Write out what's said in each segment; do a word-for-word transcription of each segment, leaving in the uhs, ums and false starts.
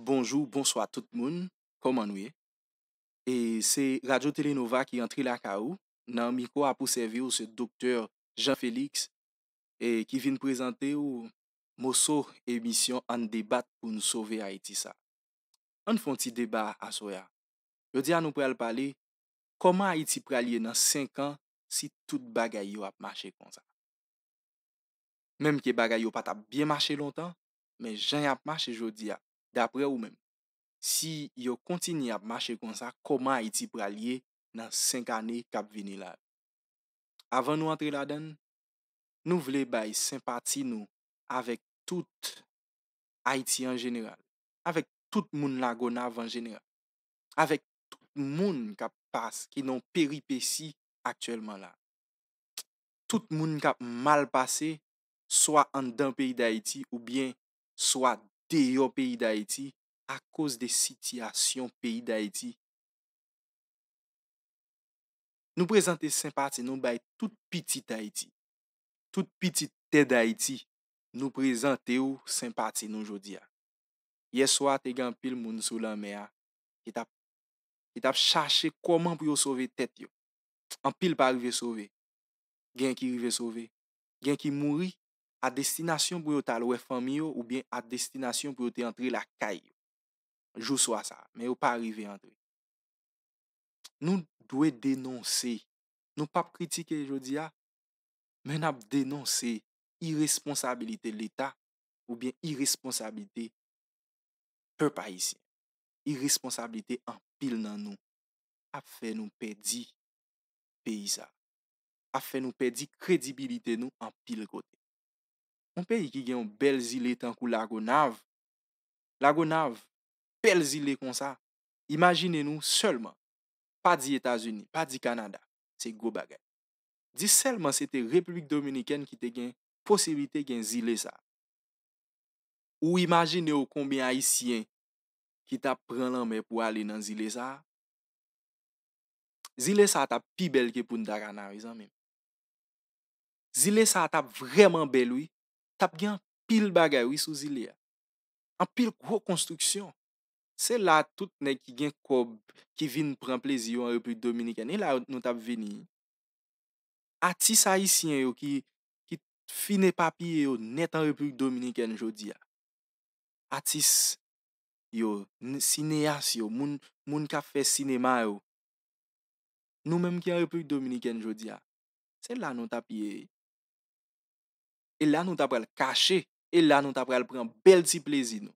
Bonjou, bonswa tout moun. Kòman nou ye? E se Radyo Tele Nova ki antre lakay ou. Nan mikwo a pou sèvi w se Doktè Jean Félix, e ki vin prezante w moso emisyon Ann Debat pou n Sove Ayiti sa. Ann fè yon ti deba aswè a. Jodi a nou pral pale kòman Ayiti pral ye nan senk an si tout bagay yo ap mache konsa. Menm ke bagay yo pa t ap byen mache lontan, men jan y ap mache jodi a, daprè ou menm, si yo kontinye ap mache konsa, kòman Ayiti pral ye nan senk ane k ap vini la? Avan nou antre ladan l, nou vle bay senpati nou avèk tout Ayiti an jeneral, avèk tout moun Lagonav an jeneral, avèk tout moun k ap pas-, ki nan peripesi aktyèlman la. Tout moun k ap mal pase, swa anndan peyi Dayiti oubyen swa deyò peyi Dayiti akoz de sitiyasyon peyi Dayiti. Nou prezante senpati nou bay tout pitit Ayiti, tout pitit tè Dayiti. Nou prezante w senpati nou jodi a. Yèswa, te gen anpil moun sou lanmè a ki t ap, ki t ap chache kòman pou yo sove tèt yo. Anpil pa rive sove. Gen ki rive sove. Gen ki mouri a destinasyon pou yo t al wè fanmi yo oubyen a destinasyon pou yo te antre lakay yo jou swa sa a, men yo pa rive antre. Nou dwe denonse. Nou p ap kritike jodi a, men n ap denonse iresponsabilite Leta oubyen iresponsabilite pèp ayisyen. Iresponsabilite anpil nan nou ap fè nou pèdi peyi sa a, ap fè nou pèdi kredibilite nou anpil kote. Yon peyi ki gen yon bèl zile tankou Lagonav, Lagonav, bèl zile konsa. Imajine nou sèlman, pa di Etazini, pa di Kanada, se gwo bagay. Di sèlman se te Repiblik Dominikèn ki te gen posiblite gen zile sa a. Ou imajine w konbyen Ayisyen ki t ap pran lanmè pou ale nan zile sa a? Zile sa a t ap pi bèl ke Punta Cana, wi, zanmi m. Zile sa a t ap vrèman bèl, wi. T ap gen anpil bagay, wi, sou zile a. Anpil gwo konstriksyon. Se la tout nèg ki gen kòb, ki vin pran plezi yo an Repiblik Dominikèn. E la nou t ap vini. Atis ayisyen yo ki, ki fin epapiye yo nèt an Repiblik Dominikèn jodi a. Atis yo, n-, sineyas yo, moun, moun k ap fè sinema yo. Nou menm ki an Repiblik Dominikèn jodi a, se la nou t ap ye. E la nou ta pral kache. E la nou ta pral pran bèl ti plezi nou.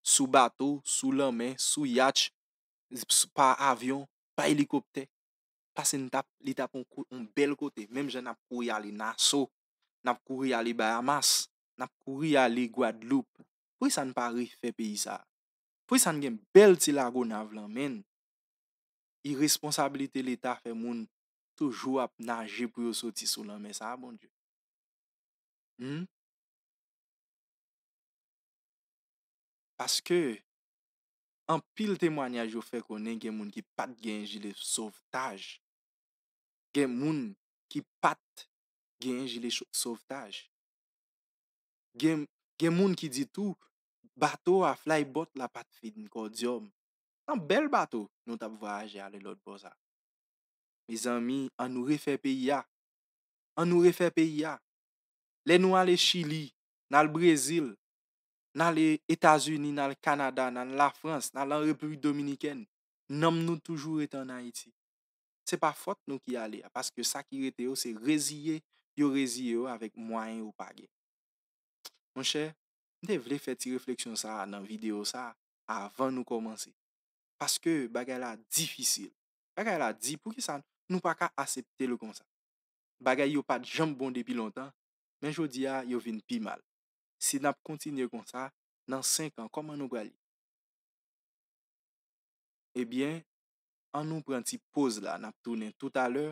Sou bato, sou lanmè, sou yatch, s-, pa avyon, pa elikoptè. Pase n t ap, li t ap yon ko-, yon bèl kote. Menm jan n ap kouri ale Naso, n ap kouri ale Bahamas, n ap kouri ale Gwadloup. Poukisa n pa refè peyi sa a? Poukisa n gen bèl ti Lagonav lan men n? Iresponsabilite Leta fè moun toujou ap naje pou yo soti sou lanmè sa a, Bondye. Hmm? Paske anpil temwanyaj yo fè konnen gen moun ki pa t gen jile sovtaj. Gen moun ki pa t gen jile cho-, sovtaj. Gen, gen moun ki di tou, bato a, flybòt la pa t fin kòdyòm. Nan bèl bato, nou t ap vwayaje ale lòt bò sa. Mezanmi, ann nou refè peyi a. Ann nou refè peyi a. Lè nou ale Chili, n al Brezil, n ale Etazini, n al Kanada, n al Lafrans, n al an Repiblik Dominikèn, nanm nou toujou rete ann Ayiti. Se pa fòt nou ki ale a, paske sa ki rete yo, se reziye yo reziye yo avèk mwayen yo pa gen. Monchè, m te vle fè ti refleksyon sa a nan videyo sa a avan nou kòmanse. Paske bagay la difisil. Bagay la di, poukisa nou pa ka aksepte l konsa? Bagay yo pa t janm bon depi lontan, men jodi a, yo vin pi mal. Si n ap kontinye konsa, nan senk an, kòman nou pral ye? Ebyen, ann nou pran ti poz la, n ap tounen toutalè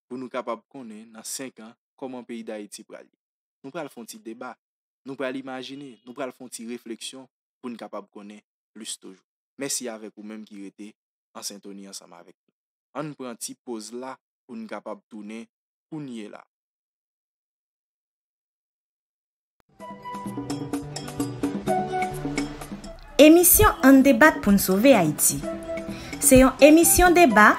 pou nou kapab konnen nan senk an kòman peyi Dayiti pral ye. Nou pral fè yon ti deba, nou pral imajine, nou pral fè yon ti refleksyon pou n kapab konnen plis toujou. Mèsi avèk ou menm ki rete an sentoni ansanm avèk nou. Ann pran ti poz la pou n kapab tounen kounye la. Emisyon Ann debat pou n sove Ayiti. Se yon emisyon deba,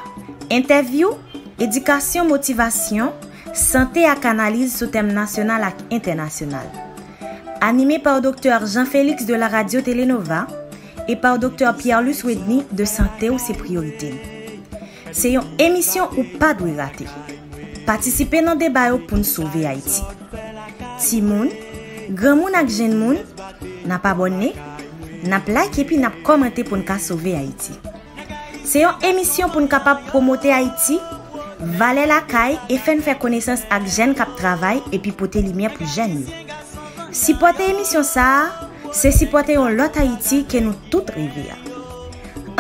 entèvyou, edikasyon, motivasyon, sante ak analiz sou tèm nasyonal ak entènasyonal. Anime pa Doktè Jean Félix de la Radio Télé Nova e pa Doktè Pierre Luce Wedny de Sante w se priyorite n. Se yon emisyon ou pa dwe rate. Patisipe nan deba yo pou n sove Ayiti. Timoun, granmoun ak jenn moun, n ap abòne, n ap like epi n ap kòmante pou n ka sove Ayiti. Se yon emisyon pou n kapab pwomote Ayiti, valè lakay e fè n fè konesans ak jèn k ap travay epi pote limyè pou jèn yo. Sipòte emisyon sa a, se sipòte yon lòt Ayiti ke nou tout reve a.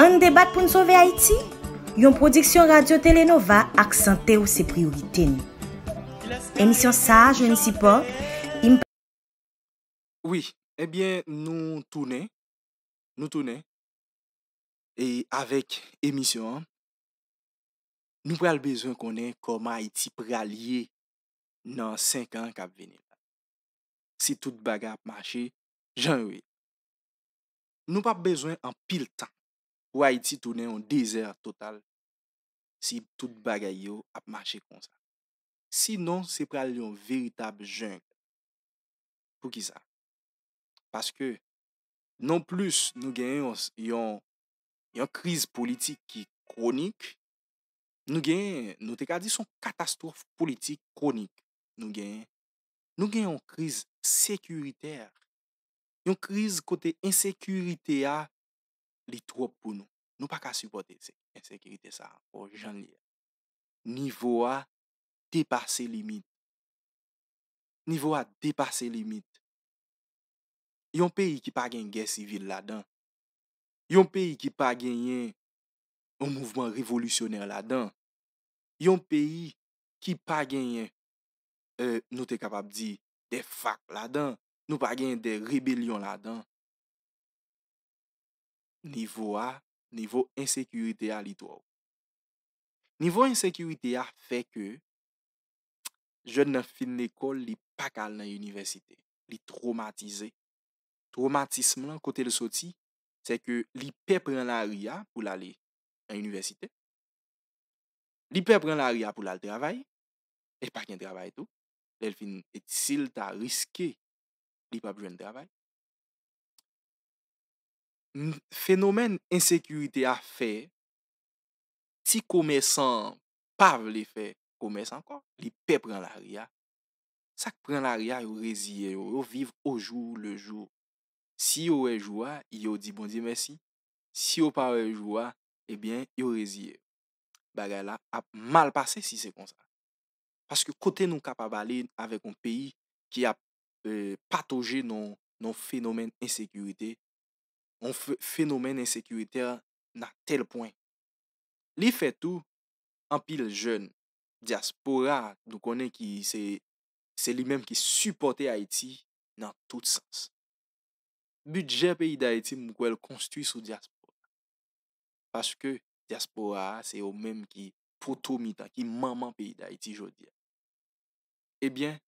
Ann debat pou n sove Ayiti, yon pwodiksyon Radyo Tele Nova ak Sante w se priyorite n. Emisyon sa a jwenn sipò Wi, ebyen, nou tounen, nou tounen, e avèk emisyon an, nou pral bezwen konnen kòman Ayiti pral ye nan senk an k ap vini la. Si tout bagay ap mache jan yo ye. Nou p ap bezwen anpil tan pou Ayiti tounen yon dezè total si tout bagay yo ap mache konsa. Sinon, se pral yon veritab jeng. Poukisa? Paske non plis nou gen yon, yon, yon kriz politik ki kwonik, nou gen, nou te ka di se yon katastwòf politik kwonik nou gen. Nou gen yon kriz sekiritè. Yon kriz kote ensekirite a, li twòp pou nou. Nou pa ka sipòte se-, ensekirite sa a ankò jan l ye a. Nivo a depase limit. Nivo a depase limit. Yon peyi ki pa gen gè sivil ladan, yon peyi ki pa genyen yon mouvman revolisyonè ladan, yon peyi ki pa genyen, eh, nou te kapab di, de fak ladan, nou pa genyen de rebelyon ladan. Nivo a, nivo ensekirite a, li twò wo. Nivo ensekirite a fè ke jèn nan fin lekòl, li pa ka al nan inivèsite. Li twomatize. Twomatism lan, kote l soti, se ke li pè pran lari a pou l ale nan inivèsite. Li pè pran lari a pou l al travay, e pa gen travay tou. Lè l fin, e si l ta riske, li p ap jwenn travay. N-, fenomèn ensekirite a fè ti komèsan an pa vle fè komès ankò, li pè pran lari a. Sa k pran lari a, yo reziye yo, yo viv au jour le jour. Si yo wè jou a, yo di Bondye mèsi. Si yo pa wè jou a, ebyen, yo reziye yo. Bagay la ap mal pase si se konsa. Paske kote nou kapab ale avèk yon peyi ki ap, eh, patoje nan, nan fenomèn ensekirite, yon fe-, fenomèn ensekirite nan tèl pwen. Li fè tou, anpil jèn dyaspora, nou konnen ki se, se li menm ki sipòte Ayiti nan tout sans. Bidjè peyi Dayiti, m kwè l konstwi sou dyaspora. Paske dyaspora a, se yo menm ki poto mitan, ki manman peyi Dayiti jodi a. Ebyen,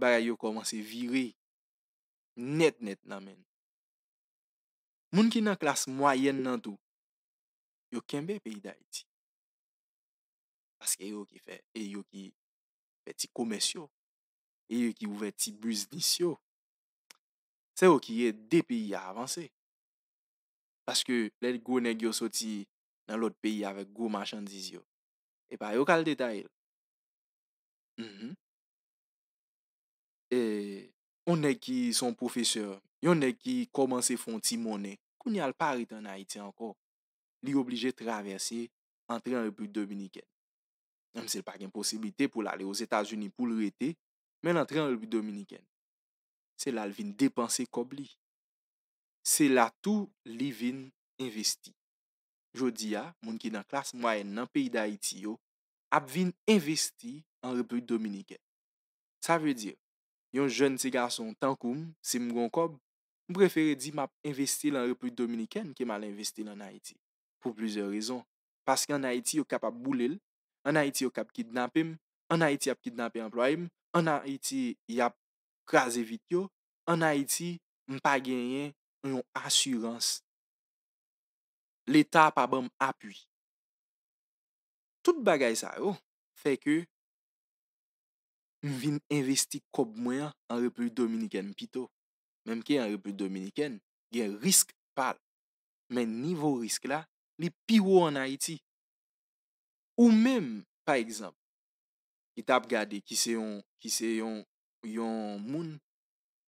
bagay yo kòmanse vire nèt nèt nan men n. Moun ki nan klas mwayèn nan tou, yo kenbe peyi Dayiti. Paske yo ki fè, e yo ki fè ti komès yo, e yo ki ouvè ti biznis yo. Se yo ki ede peyi a avanse. Paske lè gwo nèg yo soti nan lòt peyi avèk gwo machandiz yo, e pa yo k al detaye l. Mhm. E, yon nèg ki se yon pwofesè, yon nèg ki kòmanse fè yon ti monnen, kounye a l pa ret ann Ayiti ankò. Li oblije travèse, antre an Repiblik Dominikèn. Menm si l pa gen posiblite pou l ale Ozetazini pou l rete, men l antre an Repiblik Dominikèn. Se la l vin depanse kòb li. Se la tou li vin envesti. Jodi a, moun ki nan klas mwayèn nan peyi Dayiti yo ap vin envesti an Repiblik Dominikèn. Sa vle di, yon jèn ti gason tankou m, si m gen yon kòb, m prefere di m ap envesti l an Repiblik Dominikèn ke m al envesti l ann Ayiti. Pou plizyè rezon. Paske ann Ayiti, yo kapab boule l, ann Ayiti, yo kab kidnape m, ann Ayiti, y ap kidnape anplwaye m, ann Ayiti, y ap kraze vit yo, ann Ayiti, m pa genyen yon asirans. Leta pa ban m apui. Tout bagay sa yo fè ke m vin envesti kòb mwen an an Repiblik Dominikèn pito. Menm ke an Repiblik Dominikèn, gen risk pa l. Men nivo risk la, li pi wo ann Ayiti. Ou menm, pa egzanp, ki t ap gade, ki se yon, ki se yon, yon moun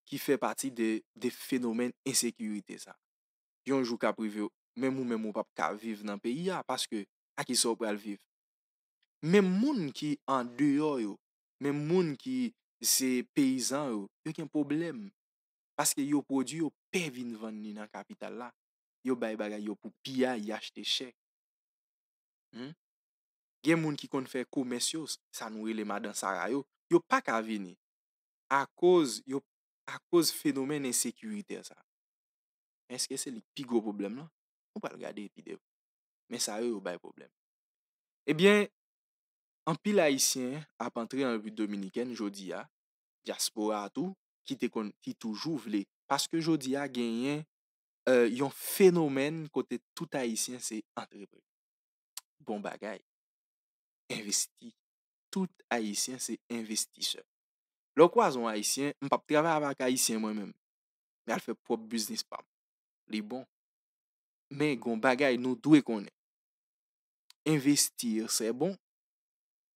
ki fè pati de, de fenomèn ensekirite sa. Yon jou k ap rive, menm ou menm ou p ap ka viv nan peyi a, paske a ki sa w pral viv? Menm moun ki andeyò yo, menm moun ki se peyizan yo, yo gen pwoblèm. Paske yo pwodui yo pè vin vann li nan kapital la. Yo bay bagay yo pou piyay, y achte chè. Hmm? Gen moun ki konn fè komès yo, sa nou rele madan Sara yo, yo pa ka vini. Akoz yo, akoz fenomèn ensekirite sa. Èske se li k pi gwo pwoblèm lan? Nou pral gade epi devan. Men sa yo, yo bay pwoblèm. Ebyen, anpil Ayisyen ap antre an Repiblik Dominikèn jodi a, dyaspora a tou, ki te konn, ki toujou vle. Paske jodi a genyen, eh, yon fenomèn kote tout Ayisyen se antreprenè. Bon bagay. Envesti. Tout Ayisyen se envestisè. Lè w kwaze yon Ayisyen, m p ap travay avèk Ayisyen mwen menm. M al fè pwòp biznis pa m. Li bon. Men gon bagay nou dwe konnen. Investir, c'est bon,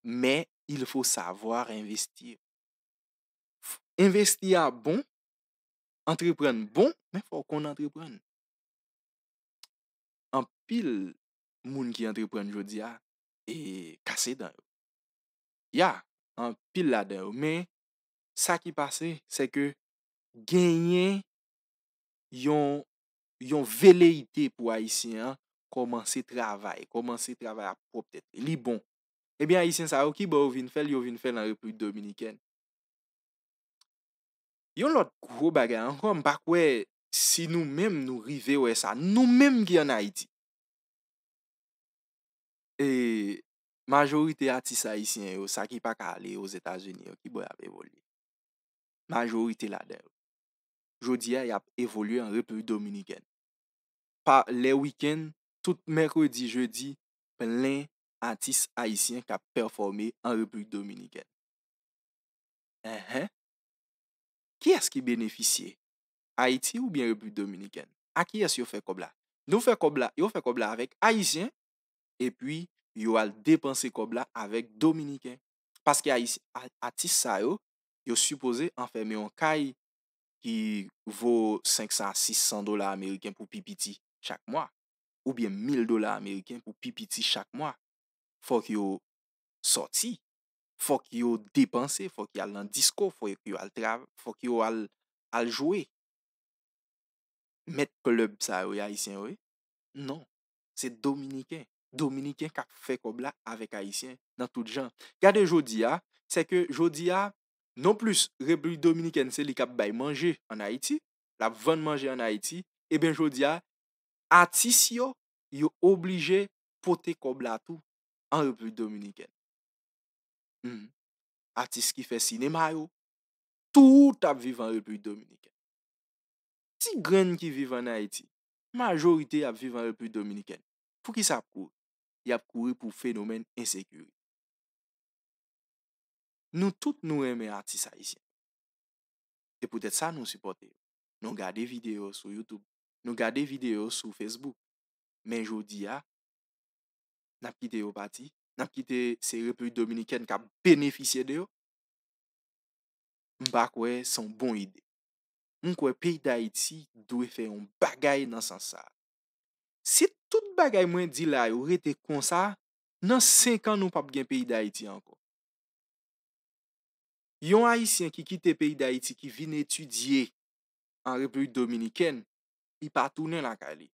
mais il faut savoir investir. F-, envesti a bon, antreprann bon, men fò w konn antreprann. Anpil moun ki antreprann jodi a, e, kase dan yo. Ya, anpil ladan yo. Men, sa ki pase, se ke genyen yon, yon veleyite pou Ayisyen an kòmanse travay, kòmanse travay ak pwòp tèt li. Li bon. Ebyen, Ayisyen sa yo, ki bò yo vin fè l? Yo vin fè l an Repiblik Dominikèn. Yon lòt gwo bagay ankò, m pa kwè si nou menm nou rive wè sa, nou menm ki ann Ayiti. E majorite atis ayisyen yo, sa ki pa ka ale Ozetazini yo, ki bò y ap evolye? Majorite ladan yo, jodi a, y ap evolye an Repiblik Dominikèn. Pa lè wikenn, tout mèkredi, jedi, plen atis ayisyen k ap pèfòme an Repiblik Dominikèn. Enhen. Kiyès ki benefisye? Ayiti oubyen Repiblik Dominikèn? A kiyès yo fè kòb la? Nou fè kòb la, yo fè kòb la avèk Ayisyen, epi yo al depanse kòb la avèk Dominiken. Paske Ayis-, a-, atis sa yo, yo sipoze anfème yon kay ki vo senk san a sis san dola ameriken pou pi piti chak mwa, oubyen mil dola ameriken pou pi piti chak mwa. Fòk yo sòti, fòk yo depanse, fòk yo al nan disko, fòk yo al trav-, fòk yo al, al jwe. Mèt klèb sa yo, e Ayisyen yo ye? Non. Se Dominiken. Dominiken k ap fè kòb la avèk Ayisyen nan tout jan. Gade jodi a, se ke jodi a, non plis Repiblik Dominikèn se li k ap bay manje ann Ayiti, l ap vann manje ann Ayiti, ebyen jodi a, atis yo, yo oblije pote kòb la tou an Repiblik Dominikèn. Hmm. Atis ki fè sinema yo, tout ap viv an Repiblik Dominikèn. Ti grenn ki viv ann Ayiti, majorite ap viv an Repiblik Dominikèn. Poukisa y ap kouri? Y ap kouri pou fenomèn ensekirite. Nou tout nou renmen atis ayisyen. E poutèt sa nou sipòte yo. Nou gade videyo yo sou YouTube. Nou gade videyo yo sou Facebook. Men jodi a, n ap kite yo pati? N ap kite se Repiblik Dominikèn k ap benefisye de yo? M pa kwè se yon bon ide. M kwè peyi Dayiti dwe fè yon bagay nan sans sa a. Si tout bagay mwen di la yo rete konsa, nan senk an nou p ap gen peyi Dayiti ankò. Yon Ayisyen ki kite peyi Dayiti, ki vin etidye an Repiblik Dominikèn, li pa tounen lakay li.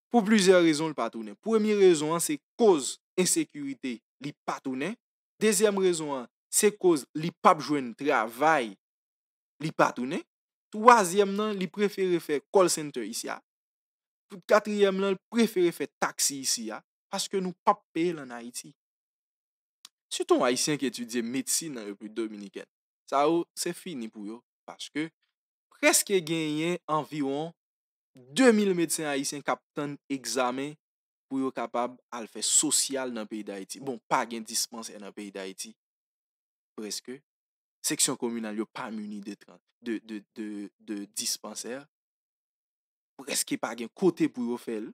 Pou plizyè rezon, li pa tounen. Premye rezon an, se koz ensekirite, li pa tounen. Dezyèm rezon an, se koz li p ap jwenn travay, li pa tounen. Twazyèm nan, li prefere fè call center isi a. Pou katriyèm lan, li prefere fè taksi isi a, paske nou p ap peye l ann Ayiti. Sitou yon Ayisyen ki etidye medsin nan Repiblik Dominikèn. Sa yo, se fini pou yo, paske prèske genyen anviwon de mil medsen ayisyen k ap tann egzamen pou yo kapab al fè sosyal nan peyi Dayiti. Bon, pa gen dispansè nan peyi Dayiti, prèske. Seksyon kominal yo pa mini de, tran- de, de, de, de dispansè. Prèske pa gen kote pou yo fè l.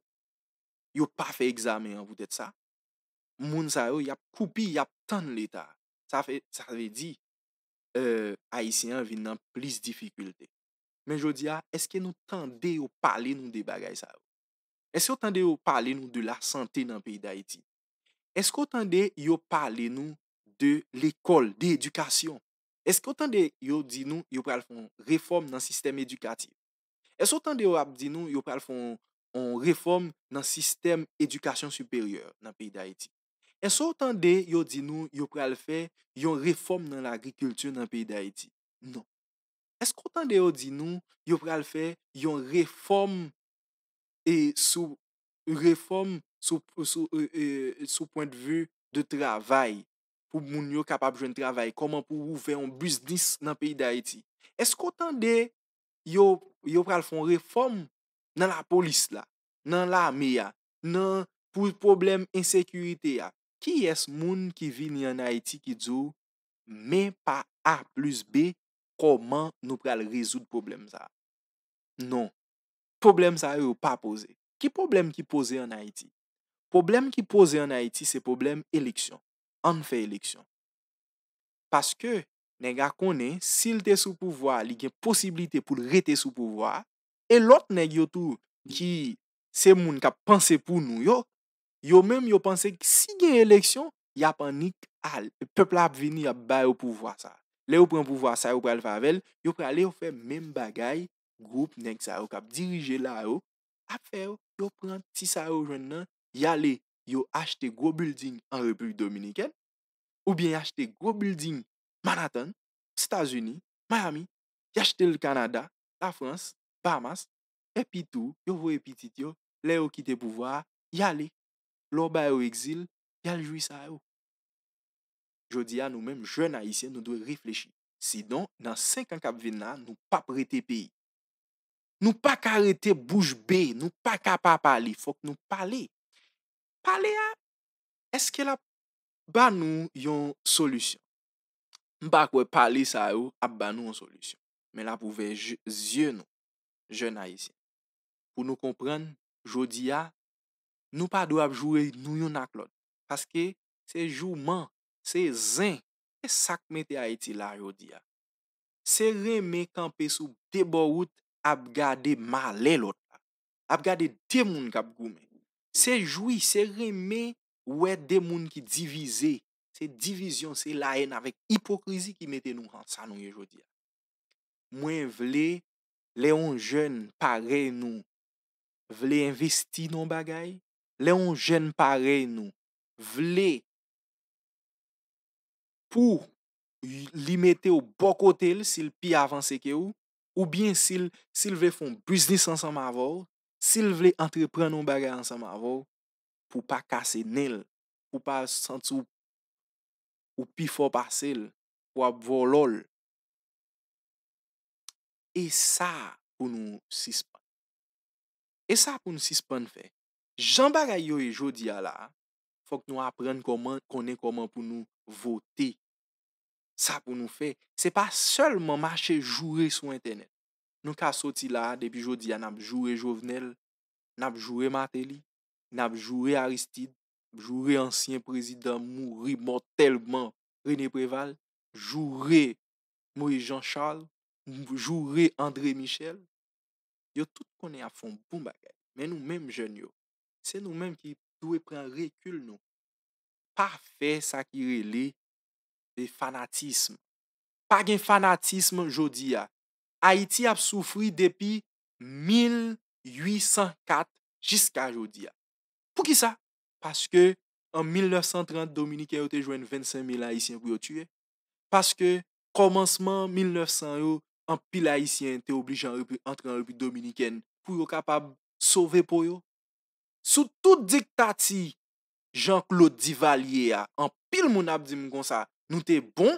Yo pa fè egzamen an poutèt sa. Moun sa yo, y ap koupi, y ap tann Leta. Sa fè, sa vle di, eh, Ayisyen an vin nan plis difikilte. Men jodi a, èske nou tande yo pale nou de bagay sa yo? Èske w tande yo pale nou de lasante nan peyi Dayiti? Èske w tande yo pale nou de lekòl, de edikasyon? Èske w tande yo di nou yo pral fè yon refòm nan sistèm edikatif? Èske w tande yo ap di nou yo pral fè yon, yon refòm nan sistèm edikasyon siperyè nan peyi Dayiti? Èske w tande yo di nou yo pral fè yon refòm nan lagrikilti nan peyi Dayiti? Non. Èske w tande yo di nou yo pral fè yon refòm e sou refòm sou, sou, e, e, sou pwendvi de travay pou moun yo kapab jwenn travay, kòman pou ouvè yon biznis nan peyi Dayiti? Èske w tande yo, yo pral fè yon refòm nan lapolis la, nan lame a, nan pou pwoblèm ensekirite a? Kiyès moun ki vini ann Ayiti ki di w, men pa A plis B, kòman nou pral rezoud pwoblèm sa a? Non. Pwoblèm sa yo, yo pa poze. Ki pwoblèm ki poze ann Ayiti? Pwoblèm ki poze ann Ayiti, se pwoblèm eleksyon. Ann fè eleksyon. Paske nèg la konnen, si l te sou pouvwa a, li gen posiblite pou l rete sou pouvwa a. E lòt nèg yo tou, ki se moun k ap panse pou nou yo, yo menm yo panse si gen eleksyon, y ap annik al, pèp la ap vini, y ap ba yo pouvwa sa. Lè yo pran pouvwa sa, yo pral fè avè l, yo prale, yo fè menm bagay gwoup nèg sa yo k ap dirije la yo ap fè yo. Yo pran ti sa yo jwenn nan, y ale, yo achte gwo bilding an Repiblik Dominikèn, oubyen y achte gwo bilding Manhattan, Etazini, Miami, y achte l Kanada, Lafrans, Bahamas, epi tou, yo voye pitit yo, lè yo kite pouvwa a, y ale. Lè w ba yo egzil, y al jwi sa yo. Jodi a, nou menm jèn Ayisyen, nou dwe reflechi. Sinon, nan senk an k ap vin la, nou p ap rete peyi. Nou pa ka rete bouch be, nou pa ka pa pale, fòk nou pale. Pale a, èske l ap ba nou yon solisyon? M pa kwè pale sa yo ap ba nou yon solisyon. Men l ap ouvè je- zye nou, jèn Ayisyen. Pou nou konprann, jodi a, nou pa dwe ap joure nou youn ak lòt. Paske se jouman, se zen, se sa k mete Ayiti la jodi a. Se renmen kanpe sou de bò wout ap gade malè lòt la. Ap gade de moun k ap goumen. Se jwi, se renmen wè de moun ki divize. Se divizyon, se layèn avèk ipokrizi ki mete nou an sa nou ye jodi a. Mwen vle, lè yon jèn parèy nou vle envesti nan yon bagay, lè yon jèn parèy nou vle pou li mete w bò kote l si l pi avanse ke ou, oubyen si l, si l vle fè yon biznis ansanm avè w, si l vle antreprann yon bagay ansanm avè w, pou w pa kase nen l, pou w pa santi w, ou pi fò pase l, pou w ap vòlò l. E sa pou nou sispann. E sa pou nou sispann fè. Jan bagay yo ye jodi a la, fòk nou aprann kòman, konnen kòman pou nou vote. Sa pou nou fè, se pa sèlman mache joure sou entènèt. Nou ka soti la a, depi jodi a, n ap joure Jovenel, n ap joure Martelly, n ap joure Aristide, joure ansyen prezidan mouri mòtèlman René Préval, joure Moïse Jean Charles, joure André Michel. Yo tout konnen y ap fè yon bon bagay. Men nou menm jèn yo, se nou menm ki dwe pran rekil nou. Pa fè sa ki rele de fanatism. Pa gen fanatism jodi a. Ayiti ap soufri depi mil uit san kat jiska jodi a. Poukisa? Paske an mil nèf san trant, Dominiken yo te jwenn vennsenk mil Ayisyen pou yo tiye. Paske kòmansman mil nèf san yo, anpil Ayisyen te oblije an Repi- antre an Repiblik Dominikèn pou yo kapab sove po yo. Sou tout diktati Jean-Claude Duvalier a, anpil moun ap di m konsa, nou te bon,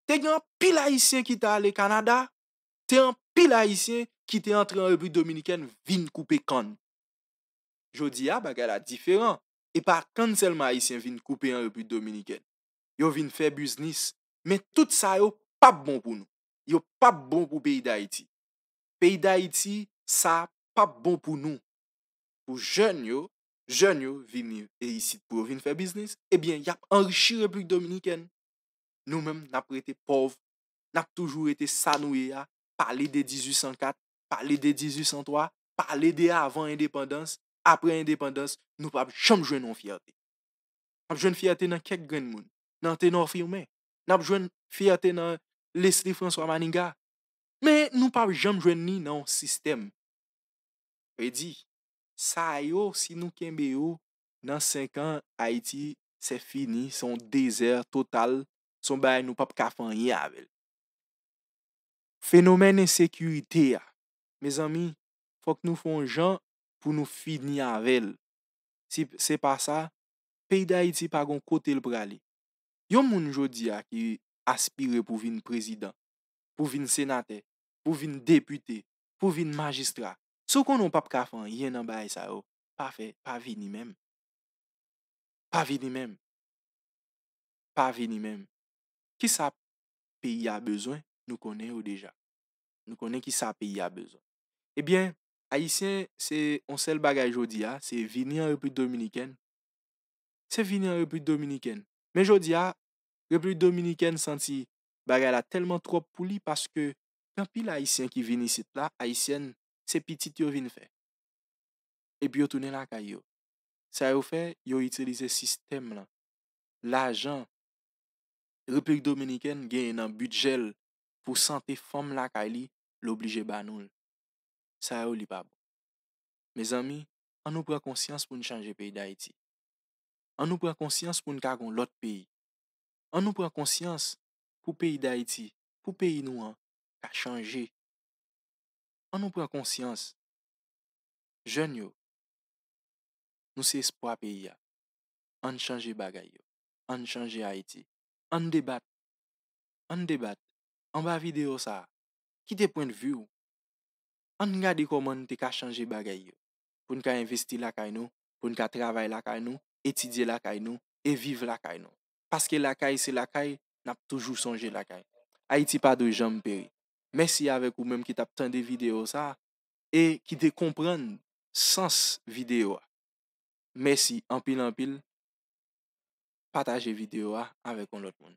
te gen anpil Ayisyen ki t ale Kanada, te anpil Ayisyen ki te antre an Repiblik Dominikèn vin koupe kann. Jodi a, bagay la diferan. E pa kann sèlman Ayisyen vin koupe an Repiblik Dominikèn. Yo vin fè biznis. Men tout sa yo p ap bon pou nou. Yo p ap bon pou peyi Dayiti. Peyi Dayiti, sa p ap bon pou nou. Pou jèn yo, jèn yo vini e isit pou yo vin fè biznis, ebyen, y ap anrichi Repiblik Dominikèn. Nou menm, n ap rete pòv, n ap toujou rete sa nou ye a, pale de dizuit san kat, pale de dizuit san twa, pale de avan endepandans, apre endepandans, nou p ap janm jwenn yon fyète. N ap jwenn fyète nan kèk grenn moun, nan Tenor Firmin, n ap jwenn fyète nan Leslie François Manigat, men nou p ap janm jwenn li nan yon sistèm. Vle di, sa yo, si nou kenbe yo, nan senk an, Ayiti, se fini, se yon dezè total, se yon bagay nou p ap ka fè anyen avè l. Fenomèn ensekirite a, mezanmi, fòk nou fè yon jan pou nou fini avè l. Si se pa sa, peyi Dayiti pa gon kote l prale. Yon moun jodi a ki aspire pou vin prezidan, pou vin senatè, pou vin depite, pou vin majistra, si w konnen w p ap ka fè anyen nan bagay sa yo, pa fè, pa vini menm. Pa vini menm. Pa vini menm. Kisa peyi a bezwen? Nou konnen yo deja. Nou konnen kisa peyi a bezwen. Ebyen, Ayisyen, se yon sèl bagay jodi a, se vini an Repiblik Dominikèn. Se vini an Repiblik Dominikèn. Men jodi a, Repiblik Dominikèn santi bagay la tèlman twòp pou li paske gen anpil Ayisyen ki vin isit la, Ayisyèn, se pitit yo vin fè. Epi yo tounen lakay yo. Sa yo fè, yo itilize sistèm lan. Lajan Repiblik Dominikèn genyen nan bidjè l pou sante fanm lakay li, l oblije ba nou l. Sa yo li pa bon. Mezanmi, ann nou pran konsyans pou n chanje peyi Dayiti. Ann nou pran konsyans pou n ka gon lòt peyi. Ann nou pran konsyans pou peyi Dayiti, pou peyi nou an ka chanje. Ann nou pran konsyans. Jèn yo, nou se espwa peyi a. Ann chanje bagay yo. Ann chanje Ayiti. Ann debat. Ann debat. Anba videyo sa a, kite pwennvi w. Ann gade kòman n te ka chanje bagay yo. Pou n ka envesti lakay nou, pou n ka travay lakay nou, etidye lakay nou, e viv lakay nou. Paske lakay se lakay, n ap toujou sonje lakay. Ayiti pa dwe janm peri. Mèsi avèk ou menm ki t ap tande videyo sa a e ki te konprann sans videyo a. Mèsi anpil, anpil. Pataje videyo a avèk yon lòt moun.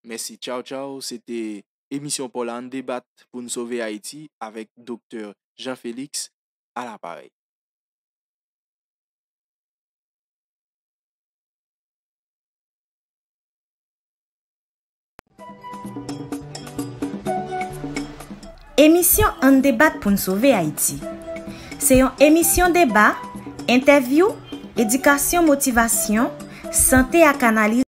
Mèsi, tchaw, tchaw. Se te emisyon pa w la, Ann Debat pou n Sove Ayiti avèk Doktè Jean Félix alaparèy. Emisyon Ann Debat pou n Sove Ayiti. Se yon emisyon deba, entèvyou, edikasyon, motivasyon, sante ak analiz.